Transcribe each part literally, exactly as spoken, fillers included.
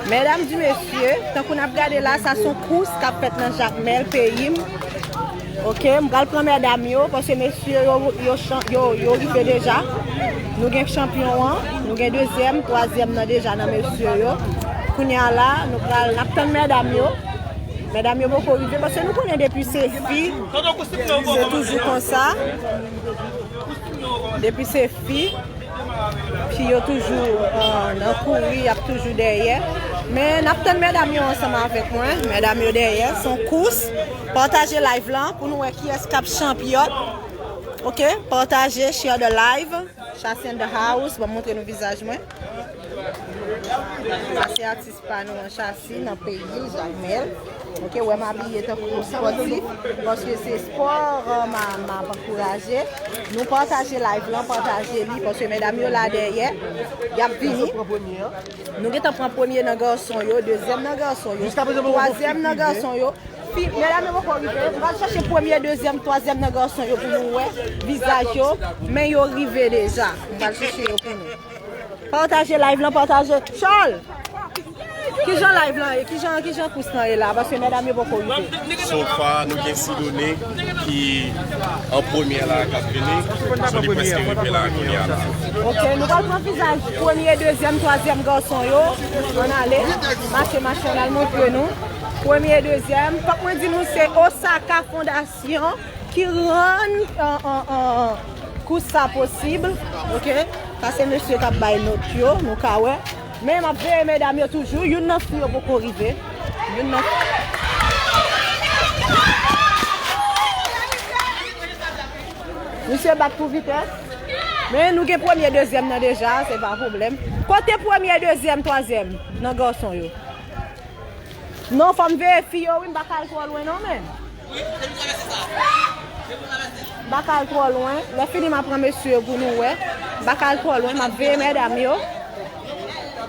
Medam di mesye, tankou n ap gade la, sa se yon kous k ap fèt nan Jakmèl, peyi m. Oke, m pral pran medam yo, paske mesye yo, yo, chan- yo, yo rive deja. Nou gen chanpyon an, nou gen dezyèm, twazyèm nan deja nan mesye yo. Kounye a la, nou pral, n ap tann medam yo. Medam yo poko rive, paske nou konnen depi se fi, se toujou konsa. Depi se fi, fi yo toujou, euh, nan kouri, y ap toujou dèyè. Men n ap tann medam yo ansanm avèk mwen. Medam yo dèyè, se yon kous. Pataje live lan pou nou wè kiyès k ap chanpyon. Oke, pataje, share the live. Chasi in the house, ban m montre nou vizaj mwen. Sa se atis pa nou an, Chasi, nan peyi l, Jakmèl. Oke, wè m abiye tankou spòtif, paske se spò, euh, m a, m ap ankouraje. Nou pataje live lan, pataje li, paske medam yo la dèyè, y ap vini. Nou gentan pran premye nan gason yo, dezyèm nan gason yo, twazyèm nan gason yo. Fi, medam yo poko rive. M pral chèche premye, dezyèm, twazyèm nan gason yo pou nou wè vizaj yo. Men yo rive deja. M pral chèche yo pou nou. Pataje live lan, pataje. Chòl! Kijan live lan ye? Kijan, kijan kous lan ye la? Paske medam yo poko rive. So far, nou gen Sidone ki an premye la k ap vini. So li prèske rive la kounye a la. Oke, nou pral pran vizaj premye, dezyèm, twazyèm gason yo. Ann ale. Mache, mache, ann al montre nou. Premye, dezyèm. Fòk mwen di nou se Osaka Fondasyon ki rann, an, an, an, kous sa posib. Oke? Sa se mesye k ap bay nòt yo, nou ka wè. Men m ap veye medam yo toujou. Youn nan fi yo poko rive. Youn nan Misye bat pou vitès. Men nou gen premye, dezyèm nan deja, se pa pwoblèm. Kote premye, dezyèm, twazyèm nan gason yo? Non, fò m veye fi yo, wi, m pa ka al twò lwen non, men. M pa ka al twò lwen. Lè fini, m a pran mesye yo pou nou wè. M pa ka al twò lwen, m ap veye medam yo.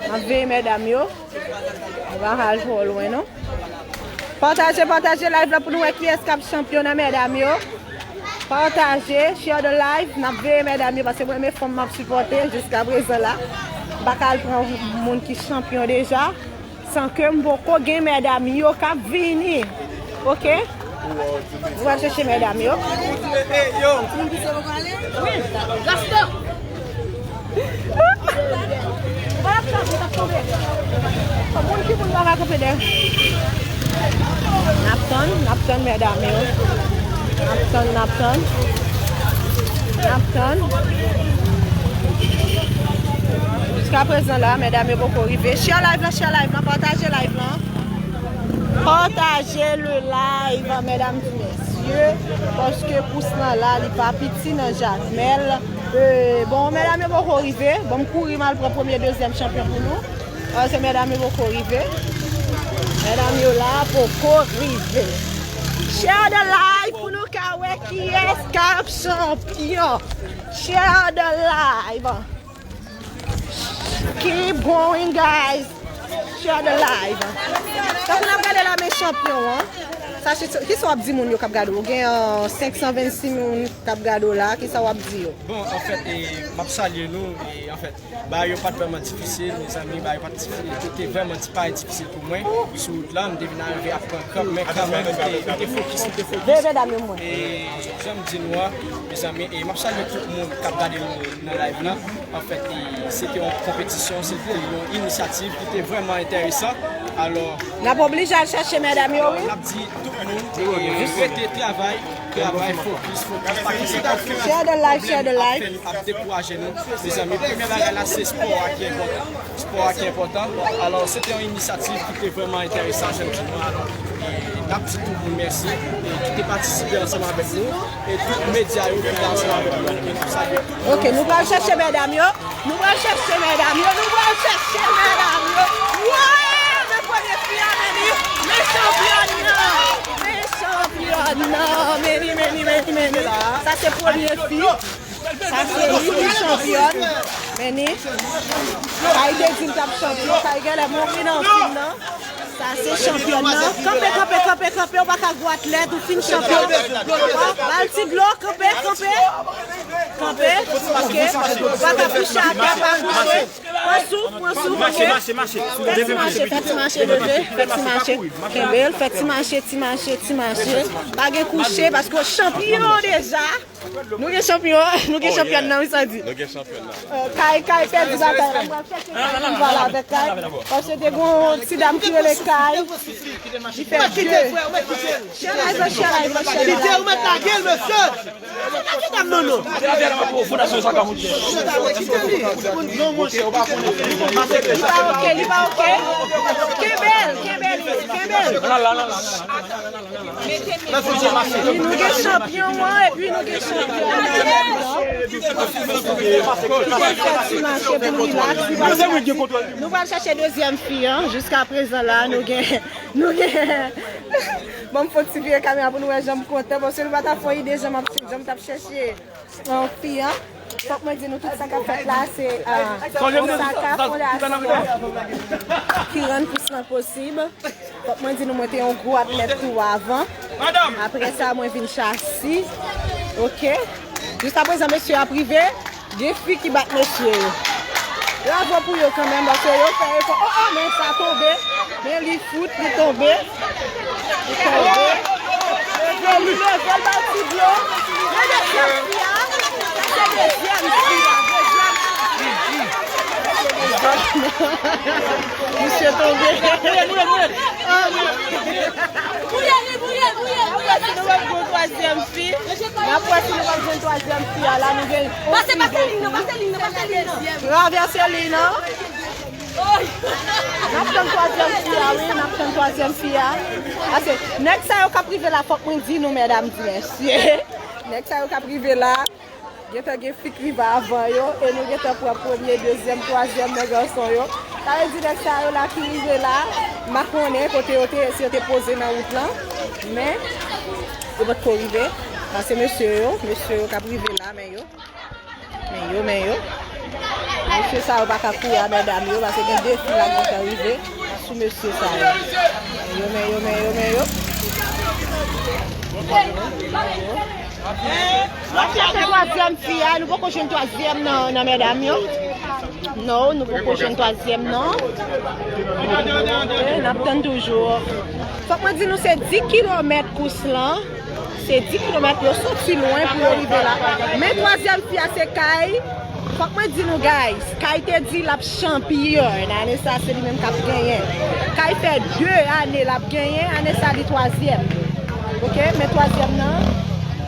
M ap veye medam yo. M pa ka al twò lwen, non. Pataje, pataje live la pou nou wè kiyès k ap chanpyon nan medam yo. Pataje, share the live. N ap veye medam yo, paske mwen, men fanm m ap sipòte jiska prezan la. M pa ka al pran moun ki chanpyon deja. San ke m poko gen medam yo k ap vini. Oke? Nou pral chèche medam yo. Wi, Gaston. Moun ki moun pa ka kanpe dèyè. N ap tann, n ap tann medam yo. N ap tann, n ap tann. N ap tann. Jiska prezan la, medam yo poko rive. Share live lan, share live lan, pataje live lan. Pataje le live, medam di mesye, paske kous lan la, li pa piti nan Jakmèl. Euh, bon, medam yo poko rive. Bon, m kouri, m al pran premye, dezyèm chanpyon pou nou. Paske medam yo poko rive. Medam yo la poko rive. Share the live pou nou ka wè kiyès k ap chanpyon. Share the live. Keep going, guys. Share the live. Tankou n ap gade la, men chanpyon an. Sa, se, kisa w ap di moun yo k ap gade w? Ou gen, euh, senk san vennsis moun k ap gade w la. Kisa w ap di yo? Bon, anfèt, e, m ap salye nou. E, anfèt, bagay yo pa t vrèman difisil, mezanmi. Bagay yo pa t difisil. Te, te vrèman ti, pa difisil pou mwen. Sou wout la, m te vin arive ap pran kranp, men kanmenm, m te, m te fokis, m te fokis. Veye medam yo mwen. E, jan m di nou an, mezanmi, e m ap salye tout moun k ap gade nou nan live lan. Anfèt, e, se te yon konpetisyon, se te yon inisyativ ki te vrèman enteresan. Alò, n ap oblije al chèche medam yo, wi. N ap di tout moun, e, rete travay, travay, fokis, fokis. Paske se pa kè ap fè nou ap dekouraje nou, mezanmi. Premye bagay la, se spò a ki enpòtan. Spò a ki enpòtan. Alò, se te yon inisyativ ki te vrèman enteresan, jan m di nou. Alò, e, n ap di tout moun mèsi, e, ki te patisipe ansanm avèk nou, e tout medya yo ki te ansanm avèk nou, e nou salye tout moun. Oke, nou pral chèche medam yo. Nou pral chèche medam yo. Nou pral chèche medam yo. Waw! Men premye fi a, men li. Men chanpyòn nan. Men chanpyòn nan. Men li, men li, men li, men li. Sa se premye fi. Sa se li ki chanpyòn. Men li. Sa li te di l t ap chanpyon. Sa li genlè mouri nan fim nan. Sa se chanpyòn nan. Kanpe, kanpe, kanpe, kanpe. Ou pa ka gwo atlèt, ou fin chanpyon. Ba l ti dlo, kanpe, kanpe. Kanpe, ok. Ou pa ka kouche atè, pa kouche. Pran souf, pran souf, ok. Mache, mache, mache. Fè ti mache, fè ti mache, leve, fè ti mache. Kenbe l, fè ti mache, ti mache, ti mache. Pa gen kouche, paske w chanpyon deja. Nou gen chanpyon, nou gen chanpyon nan, wi, sa di. Nou gen chanpyon nan. Euh, Kay, Kay pèdi batay la. M pral chèche Kay pou m pale avèk Kay. Paske te gen yon ti dam ki rele Kay. Li fè de. Share live la, share live la, share live la. Kite, ou mèt lage l, mesye. Lage dam nan, non. Li pa ok, li pa ok. Kenbe l, kenbe l, kenbe l. Nou gen chanpyon an, epi nou gen chanpyon an. Kite l fè ti mache pou l rilaks. Nou pral chèche dezyèm fi an. Jiska prezan la, nou gen, nou gen. Bon, m fon ti vire kamera pou nou wè jan m kontan, paske nou pa ta fon ide jan m ap, jan m t ap chèche. An fi an, fòk mwen di nou tout sa k ap fèt la, se, euh, Osaka Fondasyon ki rann kous lan posib. Fòk mwen di nou, mwen te yon gwo atlèt tou avan. Apre sa, mwen vin chasi. Ok. Jiska prezan, mesye ap rive. Gen fi ki bat mesye yo. Bravo pou yo kanmenm, paske yo fè efò. Oh, oh, men sa tonbe. Men li fout, li tonbe. Li tonbe. Leve, li leve, l ba l ti dlo. Men dezyèm fi a. Se dezyèm fi a, dezyèm fi. Misye tonbe. Mouye, mouye, mouye. Ah, mouye. Mouye li, mouye, mouye, mouye. N ap wè si nou p ap jwenn twazyèm fi. N ap wè si nou p ap jwenn twazyèm fi a la, nou gen. Pase, pase liy nan, pase liy nan, pase liy nan. Travèse liy nan. N ap tann twazyèm fi a, wi, n ap tann twazyèm fi a. Pase, nèg sa yo k ap rive la, fòk mwen di nou, medam, di mesye. Nèg sa yo k ap rive la, gentan gen fi k rive avan yo, e nou gentan pran premye, dezyèm, twazyèm nan gason yo. Sa vle di nèg sa yo la ki rive la, m pa konnen kote yo te ye, si yo te poze nan wout lan, men yo potko rive. Sa se mesye yo, mesye yo k ap rive la, men yo. Men yo, men yo. Mesye sa yo pa ka kouri a medam yo, paske gen de fi la ki gentan rive sou mesye sa yo. Men yo, men yo, men yo, men yo. N ap chèche twazyèm fi a, nou poko jwenn twazyèm nan, nan medam yo. Non, nou poko jwenn twazyèm nan. Ok, n ap tann toujou. Fòk mwen di nou se dis kilomèt kous lan. Se dis kilomèt, yo soti lwen pou yo rive la. Men twazyèm fi a se Kay. Fòk mwen di nou, guys, Kay te di l ap chanpyon ane sa, se li menm k ap genyen. Kay fè de ane l ap genyen, ane sa li twazyèm. Ok, men twazyèm nan,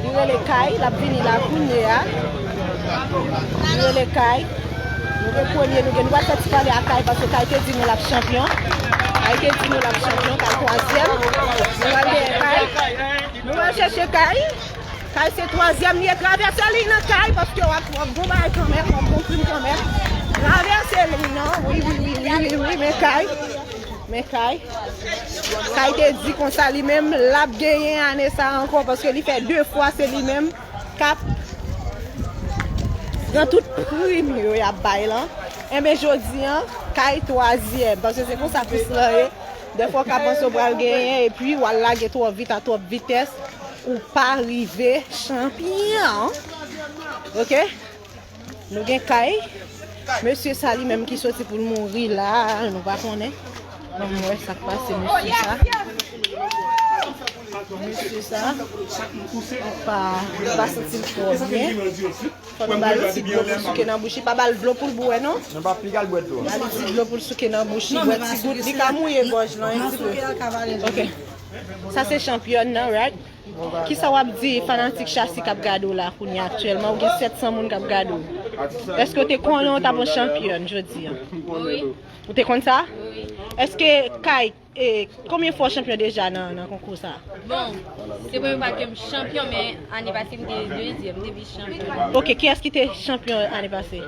li rele Kay, l ap vini la kounye a. Li rele Kay. Nou gen premye, nou gen, nou pral fè ti pale ak Kay, paske Kay te di nou l ap chanpyon. Kay te di nou l ap chanpyon, Kay twazyèm. Nou pral genyen Kay. Nou pral chèche Kay. Kay se twazyèm li ye. Travèse liy nan Kay, paske w ap, w ap gon bagay kanmenm, w ap gon krim kanmenm. Travèse liy nan, wi, wi, wi, men Kay. Men Kay. Kay te di konsa li menm, l ap genyen ane sa ankò, paske li fè de fwa se li menm k ap pran tout prim yo y ap bay lan. Enben, jodi an, Kay twazyèm, paske se konsa kous lan ye. Dèfwa w ka panse w pral genyen, epi w al lage twò vit a twòp vitès, ou pa rive chanpyon. Ok? Nou gen Kay. Mesye sa li menm ki soti pou l mouri la, nou pa konnen. Ban m wè sa k pase mesye sa. Mesye sa, li pa, li pa santi l twò byen. Fò nou ba l ti dlo pou l souke nan bouch li. Pa ba l dlo pou l bwè, non. Non, pa piga l bwè dlo. Ba li ti dlo pou l souke nan bouch li, bwè ti gout. Li ka mouye gòj lan yon ti pe. Ok. Sa se chanpyòn nan, right? Kisa w ap di fanatik Chasi k ap gade w la kounye a aktyèlman? Ou gen sèt san moun k ap gade w. Èske w te konnen w t ap yon chanpyòn jodi a? Wi. Ou te konn sa? Wi. Èske Kay, e, konbyen fwa w chanpyon deja nan, nan konkou sa a? Bon, se premye fwa ke m chanpyon, men ane pase m te dezyèm, m te vis chanpyon. Ok, kiyès ki te chanpyon ane pase?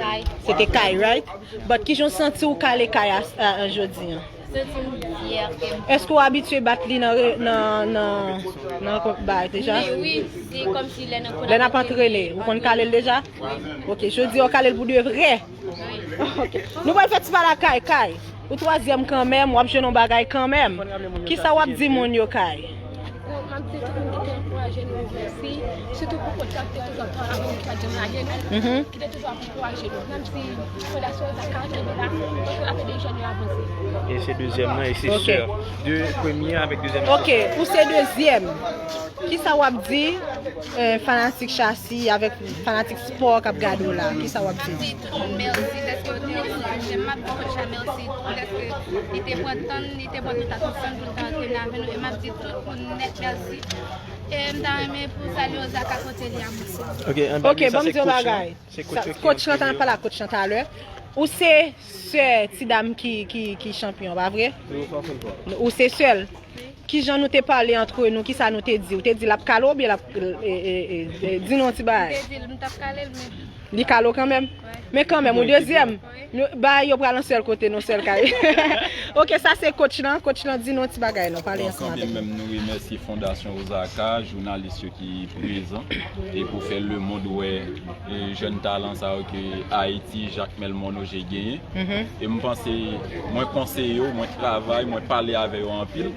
Kay. Se te Kay, right? But kijan w santi w kale Kay a, a, a jodi an? Santi m fyè ke m. Èske w abitye bat li nan re-, nan, nan, nan kont bagay deja? Men wi, se kòmsi lè n ap antrene. Lè n ap antrene, ou konn kale l deja? Wi. Ok, jodi a w kale l pou de vrè? Wi. Ok. Nou pral fè ti pale ak Kay. Kay, Ou twazyèm kanmenm, w ap jwenn yon bagay kanmenm. Kisa w ap di moun yo, Kay? Donk, m ap di tout moun ki te ankouraje nou, mèsi. Sitou pou kòtrat te toujou ap travay avè nou, ki pa t janm lage nou, ki te toujou ap ankouraje nou. M ap di Fondasyon Zaka kenbe la, paske l ap ede jèn yo avanse. E se dezyèm nan, e se sè. De premye avèk dezyèm. Ok, ou se dezyèm. Kisa w ap di eh, fanatik Chasi avèk fanatik spò k ap gade w la? Kisa w ap di? Tout moun mèsi dèske yo te ankouraje m. M ap di kòtrat mèsi tou dèske li te pran tan, li te pran tout atansyon pou l ta antrene avè nou. E m ap di tout moun nèt mèsi. E m ta renmen pou salye Ozaka kote li a mèsi. Ok, ok, ban m di yon bagay. Kòtch lan ta pale ak kòtch lan talè. Ou se sè ti dam ki, ki, ki chanpyon, pa vre? Ou se sè l. Kijan nou te pale antre nou, kisa nou te di? Ou te di l ap kale w oubyen l ap e, e, e, e, di nou yon ti bagay? M te di l m t ap kale l, men Li kale w kanmenm? Men kanmenm, ou dezyèm. Bagay yo pral yon sèl kote, nan yon sèl kay. Ok, sa se kòtch lan. Kòtch lan, di nou yon ti bagay non, pale ansanm avèk nou. Kanmenm, nou remèsye Fondasyon Ozaka, jounalis yo ki prezan e pou fè lemonn wè e, jèn talan sa yo ke Ayiti, Jakmèl Monojè genyen. E m panse, mwen konseye yo, mwen travay, mwen pale avè yo anpil.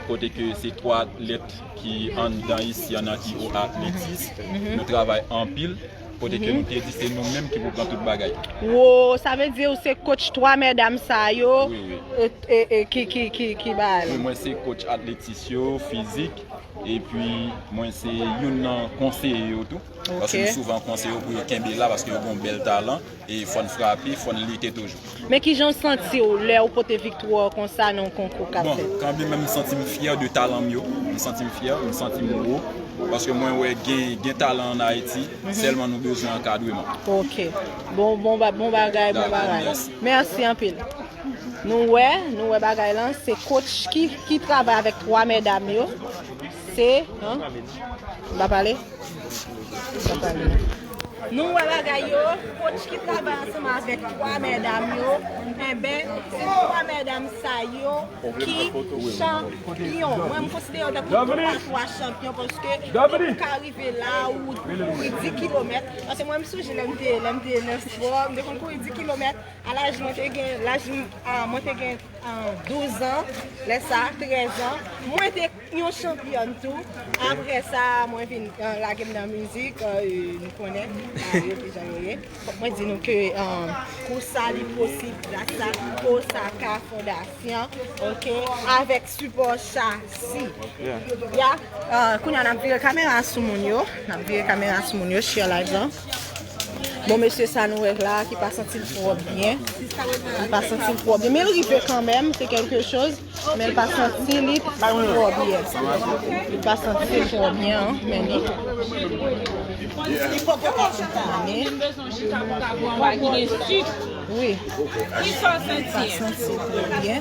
Kote ke se twa lèt ki anndan isi an nan I O atletis. Nou travay anpil. Kote ke nou te di se nou menm ki pou pran tout bagay. Wo, sa vle di ou se kòtch twa medam sa yo? Wi, wi. E, e, e, ki, ki, ki, ki bagay? Wi, mwen se kòtch atletis yo, fizik, epi mwen se youn nan konseye yo tou. Paske m souvan konseye yo pou yo kenbe la, paske yo gen yon bèl talan, e fò n frape, fò n lite toujou. Men kijan w santi w lè ou pote viktwa konsa nan yon konkou k ap fèt? Bon, kanmenm m santi m fyè de talan m yo. M santi m fyè, m santi m wo. Paske mwen wè gen, gen talan ann Ayiti, sèlman nou bezwen ankadreman. Ok. Bon, bon, ba- bon bagay, bon bagay. Mèsi anpil. Nou wè, nou wè bagay lan, se kòtch ki, ki travay avèk twa medam yo. Se, an? M pa pale? M pa pale. Nou wè bagay yo, kòtch ki travay ansanm avèk twa medam yo, enben, se twa medam sa yo ki chanpyon. Mwen, m konsidere yo tankou twa twa chanpyon paske pou ka rive la ou kouri dis kilomèt. Paske mwen, m sonje lè m te, lè m te nan spò, m te konn kouri dis kilomèt. A laj mwen te gen, laj m, a, mwen te gen a, douz an, lè sa, trèz an. Mwen te yon chanpyòn tou. Apre sa, mwen vin a, lage m nan mizik, a, e, nou konnen, a, yo deja yo ye. Fòk mwen di nou ke a, kou sa li posib gras a Osaka Fondasyon, ok, avèk sipò Chasi. Ya, a, kounye a n ap vire kamera sou moun yo. N ap vire kamera sou moun yo, share live lan. Bon, mesye sa nou wè la, ki pa santi l twò byen. Li pa santi l twò byen. Men l rive kanmenm, se kèlke choz. Men l pa santi li twò byen. Li pa santi l twò byen, an, men li. Wi. Li pa santi l twò byen.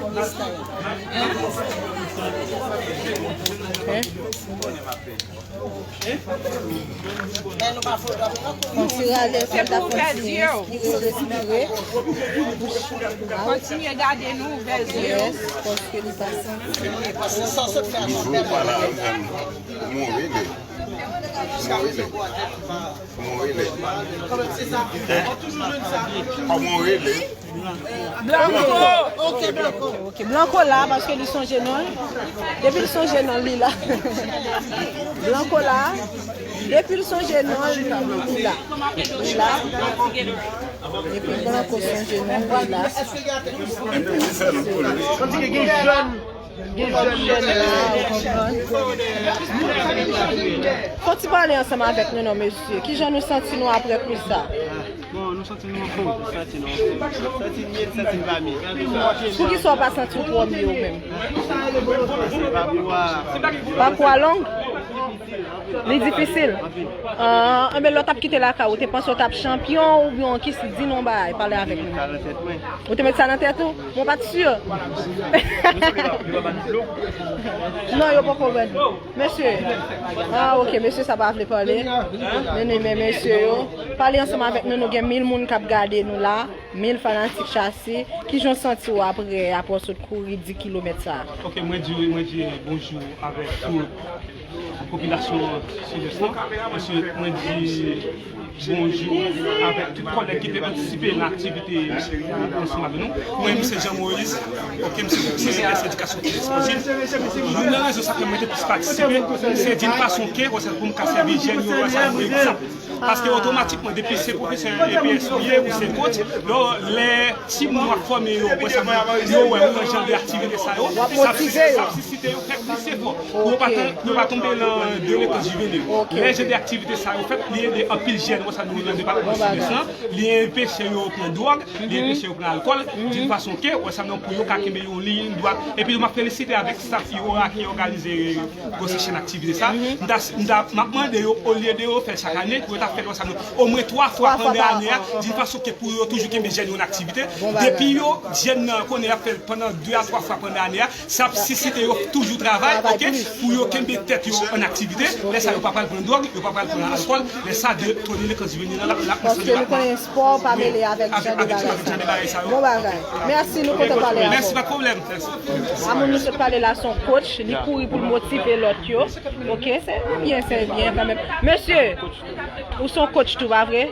Yon ti rale, fè l ta fè yon ti respire, respire. Kontinye gade nou, ouvè zye w. Yes, paske li pa santi. Li vo pa la menm. Kòman w rele? Kòman w rele? Kòman w rele? Kòman w rele? Blanco! Ok, Blanco. Ok, Blanco la, paske li sonje non l. Depi l sonje non l, li la. Blanco la. Depi l sonje non l, li la. Li la. Depi Blanco sonje non l, li la. Fò ti pale ansanm avèk nou non, mesye. Kijan nou santi nou apre kou sa? Bon, nou santi nou anfòm. Santi nou anfòm. Santi n byen, santi n pa byen. Poukisa w pa santi w twò byen ou menm? Se pa pou a. Pakou a long? Li difisil? An, enben lè w t ap kite lakay ou, ou te panse w t ap chanpyon oubyen w kis di nou yon bagay, pale avèk nou. Ou te met sa nan tèt ou? Mwen pa t si. Non, yo poko ban dlo. Mesye. Ah, ok, mesye sa pa vle pale. Men, men, men mesye yo. Pale ansanm avèk nou, nou gen mil moun k ap gade nou la. Mil fanatik Chasi. Kijan w santi w apre, apre w sot kouri dis kilomèt sa a? Ok, mwen di, mwen di bonjou avèk tout popilasyon Sidès lan. Paske mwen di, Bonjou avèk tout kòlèg ki te patisipe nan aktivite ansanm avèk nou. Mwen, M. Jean Moïse, ok, M. Sekrè Edikasyon Fizik Espòtiv. Youn nan rezon sa fè mwen te plis patisipe, se d'une façon ke, wè sa, pou m ka sèvi jèn yo, wè sa, pou egzanp. Paske otomatikman, depi se pwofesè E P S ou ye, ou se coach, lè, lè timoun w ap fòme yo, wè sa, yo wè ou nan jan de aktivite sa yo, sa ap sisite yo fè plis efò pou yo pa tan-, pou yo pa tonbe nan delenkan jivenil. Lè jan de aktivite sa yo fèt, li ede anpil jèn, wè sa, nou nan depatman sidès lan, li enpeche yo pran dwòg, li enpeche yo pran alkòl, d'une façon ke, wè sa, non, pou yo ka kenbe yon liy dwat. Epi m ap felisite avèk staff yo a ki òganize gwo session aktivite sa. M ta, m ta, m ap mande yo, olye de yo fè l chak ane, pou yo ta fè l, wè sa, non, omwen twa fwa pandan ane a, d'une façon ke pou yo toujou kenbe jèn yo nan aktivite. Depi yo, jèn nan konnen y ap fè l pandan de a twa fwa pandan ane a, sa ap sisite yo toujou travay, ok, pou yo kenbe tèt yo an aktivite. Lè sa, yo pa pral pran dwòg, yo pa pral pran alkòl. Lè sa, de, to delenkan jivenil la, la, la, paske nou konnen spò pa mele avèk jan de bagay sa. Bon bagay. Mèsi, nou kontan pale avè w. Mèsi, pa de pwoblèm. Mèsi. A moun nou sot pale la, se yon coach, li kouri pou l motive lòt yo. Ok, se byen, se byen kanmenm. Mesye, ou se yon coach tou, pa vre?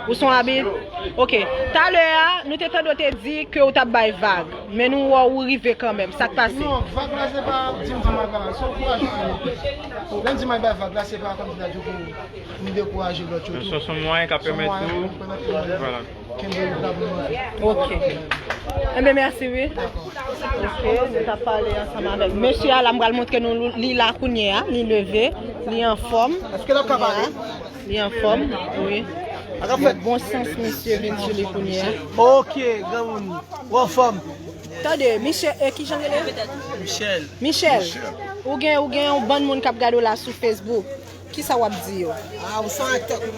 Ou se yon abit? Ok. Talè a, nou te tande w te di ke w t ap bay vag, men nou wè w ou rive kanmenm. Sa k pase? Non, vag la, se pa di m di m ap bay vag la. Se ankourajman. Lè m di m ap bay vag la, se pa kòmsi ta di pou m dekouraje lòt yo tou. Se yon mwayen k ap pèmèt ou, vwala. Ok. Enben, mèsi, wi. Ok, nou t ap pale ansanm avèk mesye a la, m pral montre nou li la kounye a, li leve, li anfòm. Èske l ap ka pale? Li anfòm, wi. Bon sans mesye vin sou li kounye a. Ok, granmoun, ou anfòm? Tande, Michel, e, kijan l rele? Michel. Michel, ou gen, ou gen yon bann moun k ap gade w la sou Facebook. Kisa w ap di yo? Ah, ou santi tèt ou.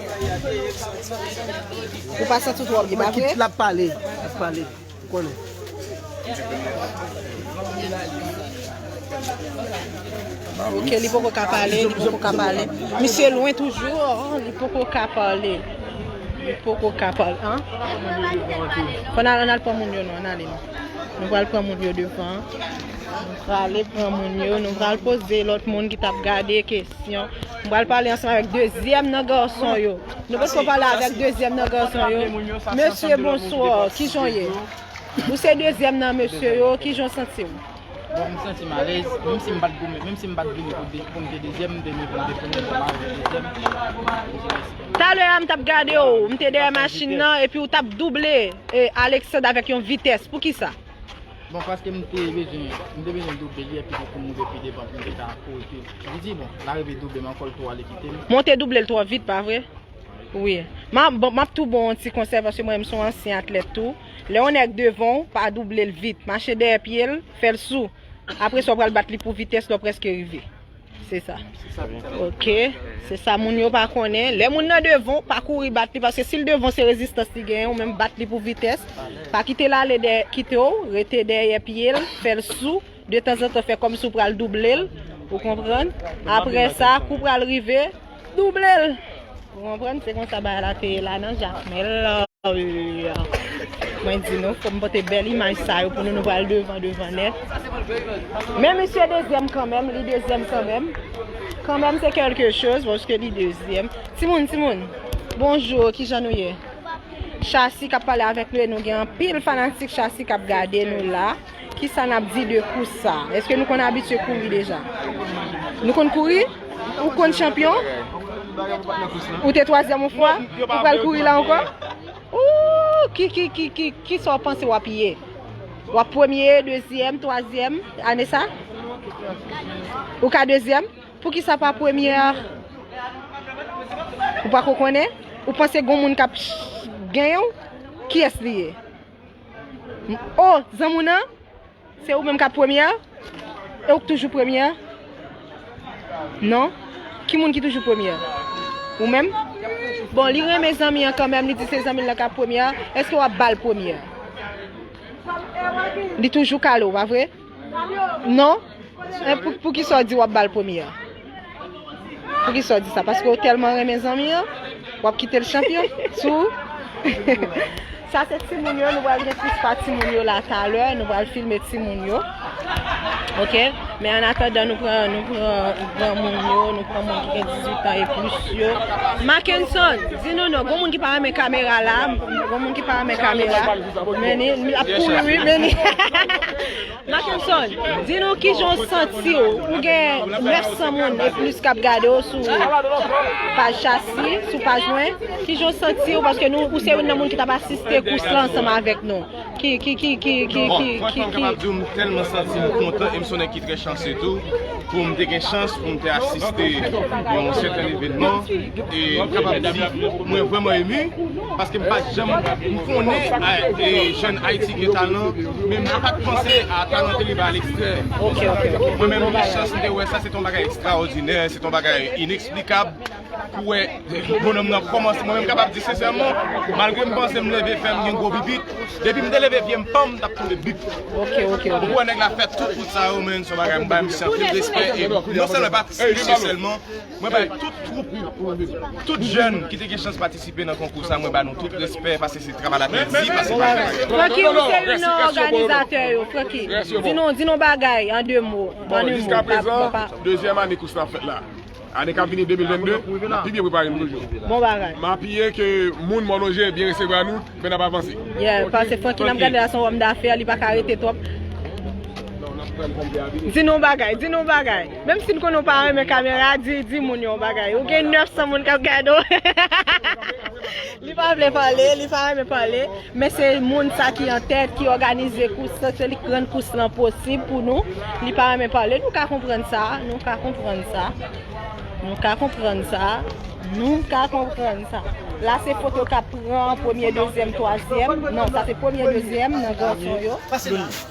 Ou pa santi w twò byen, pa vre? L ap pale, l ap pale. Ou konnen. Ok, li poko ka pale, li poko ka pale. Misye lwen toujou, oh, li poko ka pale. Li poko ka pale, an? Fò n al, n al pran moun yo, non, n ale, non. Nou pral pran moun yo devan. Nou prale pran moun yo, nou pral poze lòt moun ki t ap gade kesyon. M pral pale ansanm avèk dezyèm nan gason yo. Nou poko pale avèk dezyèm nan gason yo. Mesye, bonswa, kijan w ye? Ou se dezyèm nan mesye yo, kijan w santi w? Bon, m santi m alèz, menm si m pa t goumen, menm si m pa t vini pou de-, pou m te dezyèm, m te vini pou m te premye, m te dezyèm. Talè a, m t ap gade w, m te dèyè machin nan, epi w t ap double, e, Alexandre avèk yon vitès. Poukisa? Bon, paske m te bezwen, m te bezwen double li, epi pou m rive pi devan, pou m te ka kouri pi. Li di, bon, l arive double m ankò, l tou ale kite m. Men w te double l twò vit, pa vre? Wi. M a, bon, m ap tou ba w yon ti konsèy, paske mwen menm se yon ansyen atlèt tou. Lè yon nèg devan w, pa double l vit. Mache dèyè pye l, fè l sou. Apre sa, w pral bat li pou vitès lè w prèske rive. Se sa. Ok. Se sa moun yo pa konnen. Lè moun nan devan w, pa kouri bat li, paske si l devan w, se rezistans li genyen, ou menm bat li pou vitès. Pa kite l ale dèyè, kite w, rete dèyè pye l, fè l sou. De tanzantan, fè kòmsi w pral double l. Ou konprann? Apre sa, kou pral rive, double l. Ou konprann? Se konsa bagay la te ye la nan Jakmèl. Mwen di nou, fò m pote bèl imaj sa yo pou nou, nou pral devan, devan nèt. Men misye dezyèm kanmenm, li dezyèm kanmenm. Kanmenm se kèlke choz, paske li dezyèm. Timoun, timoun, bonjou, kijan nou ye? Chasi k ap pale avèk nou e nou gen anpil fanatik Chasi k ap gade nou la. Kisa n ap di de kous sa? Èske nou konn abitye kouri deja? Nou konn kouri? Ou konn chanpyon? Ou te twazyèm yon fwa? Ou pral kouri la ankò? Ou, ki, ki, ki, ki, kisa w panse w ap ye? W ap premye, dezyèm, twazyèm, ane sa? Ou ka dezyèm? Poukisa pa premye a? Ou pako konnen? Ou panse gon moun k ap ch-, genyen w? Kiyès li ye? M-, o, zanmi w nan? Se ou menm k ap premye a? E ou k toujou premye a? Non? Ki moun ki toujou premye a? Ou menm? Bon, li renmen zanmi an kanmenm, li di se zanmi l lan k ap premye a. Èske w ap ba l premye a? Li toujou kale w, pa vre? Non? E pou, poukisa w di w ap ba l premye a? Poukisa w di sa? Paske w tèlman renmen zanmi an, w ap kite l chanpyon sou. Sa se timoun yo, nou pral gen plis pa timoun yo la talè, nou pral filme timoun yo. Ok? Men an atandan, nou pran, nou pran granmoun yo, nou pran moun ki gen dizuit an e plis yo. Mackenson, di nou non, gon moun ki pa renmen kamera la, gon moun ki pa renmen kamera. Men li, li ap kouri, wi, men li. Mackenson, di nou kijan w santi w. Ou gen nèf san moun e plis k ap gade w sou paj Chasi, sou paj mwen. Kijan w santi w? Paske nou, ou se youn nan moun ki t ap asiste kous la ansanm avèk nou. Ki, ki, ki, ki, ki, Bon, ki, franchman, ki, m kapab di w, m tèlman santi m kontan e m se yon nèg ki trè chanse tou. Pou m te gen chans pou m te asiste yon sèten evènman. E m kapab di, mwen vrèman emu, paske m pa janm, m konnen, a, e, jèn Ayiti gen talan, men m pa t panse a talan ke li bay a lekstè. Mwen menm, m gen chans, m te wè sa, se te yon bagay ekstraòdinè, se te yon bagay ineksplikab. Pou wè bonòm nan kòmanse, mwen menm kapab di sensèman, malgre m panse m leve fè m gen gwo bibit, depi m te leve pye m panm, m t ap tonbe bip. Ok, ok, ok. Ou wè nèg la fè tout wout sa yo, men se yon bagay m bay misye anpil respè, e non sèlman pa misye sèlman, mwen bay tout twoup, tout jèn ki te gen chans patisipe nan konkou sa, mwen ba nou tout respè, paske se travay la te di, paske se travay la. Francky, ou se youn nan òganizatè yo, Francky. Di nou, di nou bagay, an de mo, an de mo. Bon, jiska prezan, dezyèm ane kous la ap fèt la. Ane k ap vini, de mil vennde, n ap pi byen prepare nou toujou. Bon bagay. M apiye ke moun Mòn Oje byen resevwa nou, men n ap avanse. Yeah, paske Francky n ap gade la se yon òm dafè, li pa ka rete twòp. Di nou yon bagay, di nou yon bagay. Menm si n konnen w pa renmen kamera, di, di moun yo yon bagay. Ou gen nèf san moun k ap gade w. Li pa vle pale, li pa renmen pale. Men se moun sa ki an tèt, ki òganize kous lan, se li k rann kous lan posib pou nou. Li pa renmen pale, nou ka konprann sa, nou ka konprann sa. Nou ka konprann sa, nou ka konprann sa. La se foto k ap pran premye, dezyèm, twazyèm. Non, sa se premye, dezyèm nan gason yo.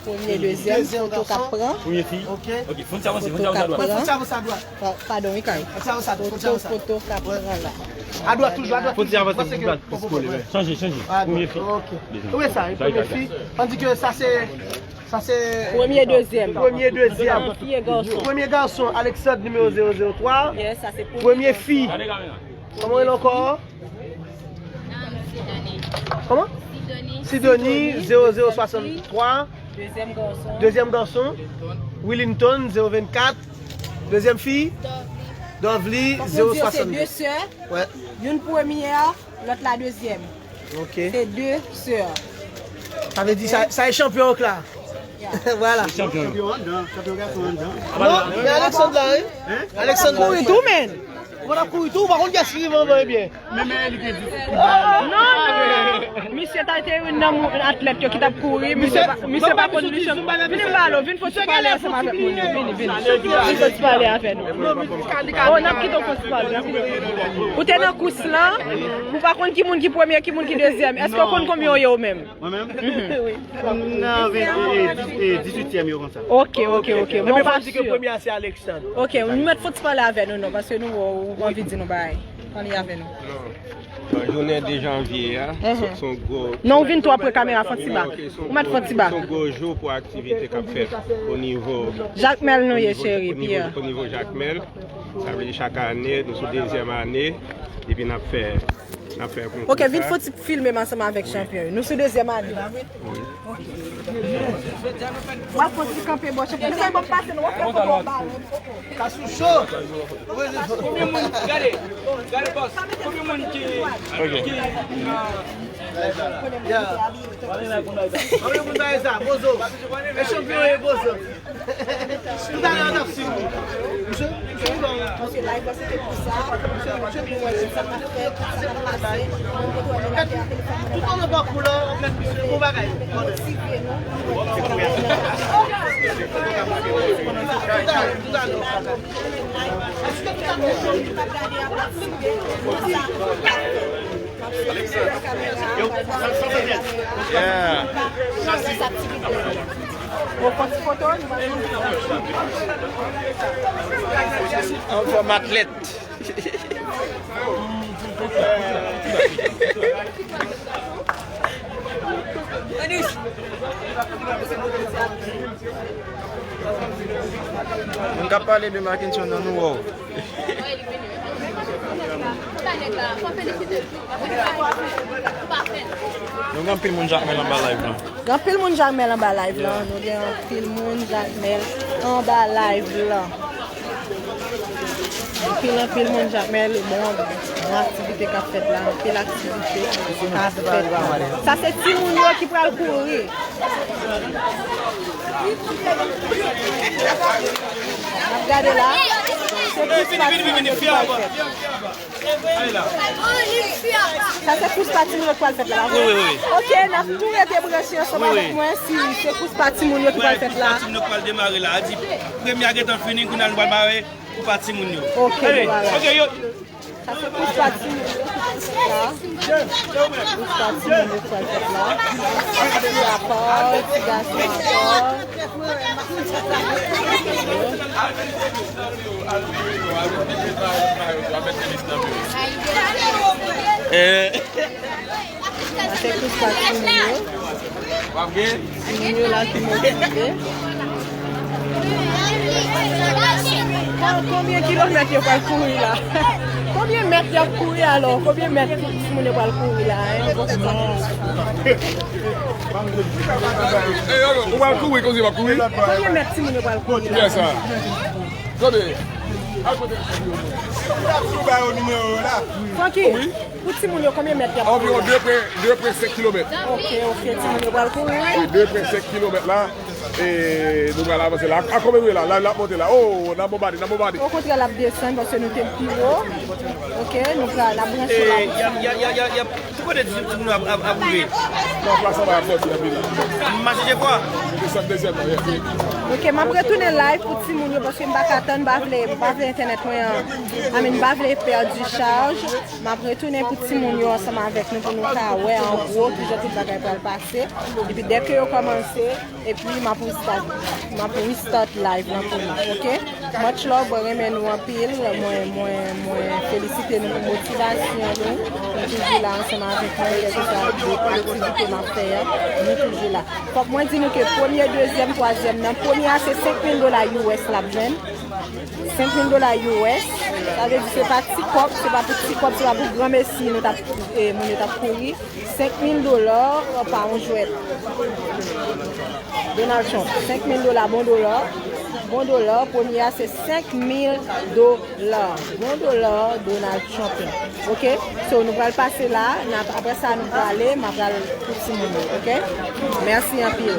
Premye, dezyèm, foto k ap pran. Premye fi. Ok, fon ti avanse, fon ti avanse adwat. Pa-, padon, wi, Kay. Foto, foto k ap pran la. Adwat, toujou adwat. Fò ti avanse pou plas plis kole, wi. Chanje, chanje. Premye fi. Ok. Ou wè sa, wi, premye fi. Tandis que sa se, sa se premye, dezyèm. Premye, dezyèm. Fi e gason. Premye gason, Alexandre, nimewo zewo zewo twa. Yes, sa se premye. Premye fi. Kòman w rele ankò? Kòman? Sidoni, zewo zewo swasanntwa. Dezyèm gason. Dezyèm gason, Willington, zewo vennkat. Dezyèm fi, Dovely, zewo swasanndis. Fòk nou di yo se de sè. Wè. Youn premyè, lòt la dezyèm. Ok. Se de sè. Sa vle di sa, sa e chanpyon an k la. Vwala. Chanpyon. Chanpyon anndan, chanpyon gason anndan. Non, men Alexandre la, wi. Alexandre la. Kouri tou, men. Ou pa t ap kouri tou, ou pa konn kiyès ki rive anvan ebyen. Men, men, li te di se kou bal. Non, non. Misye ta te youn nan moun atlèt yo ki t ap kouri. Misye pa, misye pa konn li chanm. Vin m pale w, vin fè yon ti pale ansanm avèk moun yo. Vini, vini. Vin fè yon ti pale avè nou. Oh, n ap kite w fè yon ti pale, n ap kite w. Ou te nan kous lan, ou pa konn ki moun ki premye, ki moun ki dezyèm. Èske w konn konbyen w ye ou menm? Mwen menm? Wi. M nan ven, e, e, dis, e, dizuityèm yo konsa. Ok, ok, ok. Ebyen, fò m di ke premye a se Alexandre. Ok, nou mèt fò ti pale avè nou, non, paske nou, ou, ou anvi di nou bagay. Pale avè nou. Bon, jounen de janvye a, se, se yon gwo... Non, ou vin twò pre kamera, fò ti ba. Ou mèt fò ti ba. Se yon gwo jou pou aktivite k ap fèt o nivo... Jakmèl nou ye, cheri, Pierre. O nivo, o nivo Jakmèl, sa vle di chak ane, nou sou dezyèm ane, epi n ap fè, n ap fè konkou sa. Ok, vin fò ti filme m ansanm avèk chanpyon yo. Nou sou dezyèm ane. W ap fè ti kanpe bò chanpyon. Mezanmi, ban m pase, nou w ap fè foto w ba nou. Kasou cho. Konbyen moun, gade, gade bòs, konbyen moun ki, ki, ah, konbyen moun bay sa, Bozo. E chanpyon e Bozo. Tout talè an t ap swiv ou. Misye, misye, misye, misye, misye, misye, misye, misye, misye, misye, misye, misye, tout anlè pakou la, w ap mèt misye, bon bagay. Tout talè, tout talè. Èske tout talè? Yeah. Bon, fò ti foto, nou va jwenn. Anfòm atlèt. Moun k ap pale de Mackenson nan nou wè w. Nou gen anpil moun Jakmèl anba live lan. Gen anpil moun Jakmèl anba live lan. Nou gen anpil moun Jakmèl anba live lan. Anpil, anpil moun Jakmèl. Bon, bon aktivite k ap fèt la. Anpil aktivite k ap fèt la. Sa se timoun yo ki pral kouri. N ap gade la. Se kous pa timoun yo ki pral fèt. Sa se kous pa timoun yo k pral fèt la, pa vre? Wi, wi, wi, wi. Ok, n ap tou rete branche ansanm avèk mwen si se kous pa timoun yo ki pral fèt la. Kous pa timoun yo k pral demare la. A di, premye a gentan fini, kounye a nou pral bare kous pa timoun yo. Ok, nou pral. Ok, yo. Sa se kous pa timoun yo ki pral fèt la. Kous pa timoun yo ki pral fèt la. Ti gason apa, ti gason apa. Eh. Sa se kous pa timoun yo. Timoun yo la ki motive. Kon-, konbyen kilomèt yo pral kouri la? Konbyen mèt y ap kouri alò? Konbyen mèt timoun yo pral kouri la, hein? Ou pral kouri, konbyen w ap kouri? Konbyen mèt timoun yo pral kouri la? Yes, sir. Tande. Al kote. Francky, pou timoun yo, konbyen mèt y ap kouri la? Anviwon de pwen, de pwen senk kilomèt. Ok, ok, timoun yo pral kouri, wi. Wi, de pwen senk kilomèt la. E nou pral avanse la. A konbyen nou ye la? La, l ap monte la. Oh, nan bon badi, nan bon badi. Okontrè, l ap desann paske nou te pi wo. Ok, nou pral, n ap branche la. Y ap, y ap, y ap, y ap, y ap. Ki kote ti, timoun yo ap, ap, ap rive? Nan plas anba ap sòti anpil la. M mache je kwa. Desann dezyèm nan, yes. Ok, m ap retounen live pou timoun yo paske m pa ka tann, m pa vle, m pa vle entènèt mwen an. I mean, m pa vle pèdi chaj. M ap retounen pou timoun yo ansanm avèk nou pou nou ka wè an gwo kijan tout bagay pral pase. Epi dèke yo kòmanse, epi m ap restart, m ap restart live lan pou nou, ok? Much love, mwen renmen nou anpil. Mwen, mwen, mwen felisite nou pou motivasyon nou. Nou toujou la ansanm avèk mwen, kèlkeswa aktivite m ap fè an, nou toujou la. Fòk mwen di nou ke premye, dezyèm, twazyèm nan, premye a se senk mil dola U S l ap jwenn. Senk mil dola U S, sa vle di se pa ti kòb, se pa pou ti kòb, se pa pou granmesi nou t ap, eh, moun yo t ap kouri. Senk mil dola pa yon jwèt. Donald Trump, senk mil dola, bon dola, bon dola, premye a se senk mil dola, bon dola Donald Trump la. Ok? So, nou pral pase la, n ap, apre sa nou prale, m ap pral pou timoun yo, ok? Mèsi anpil.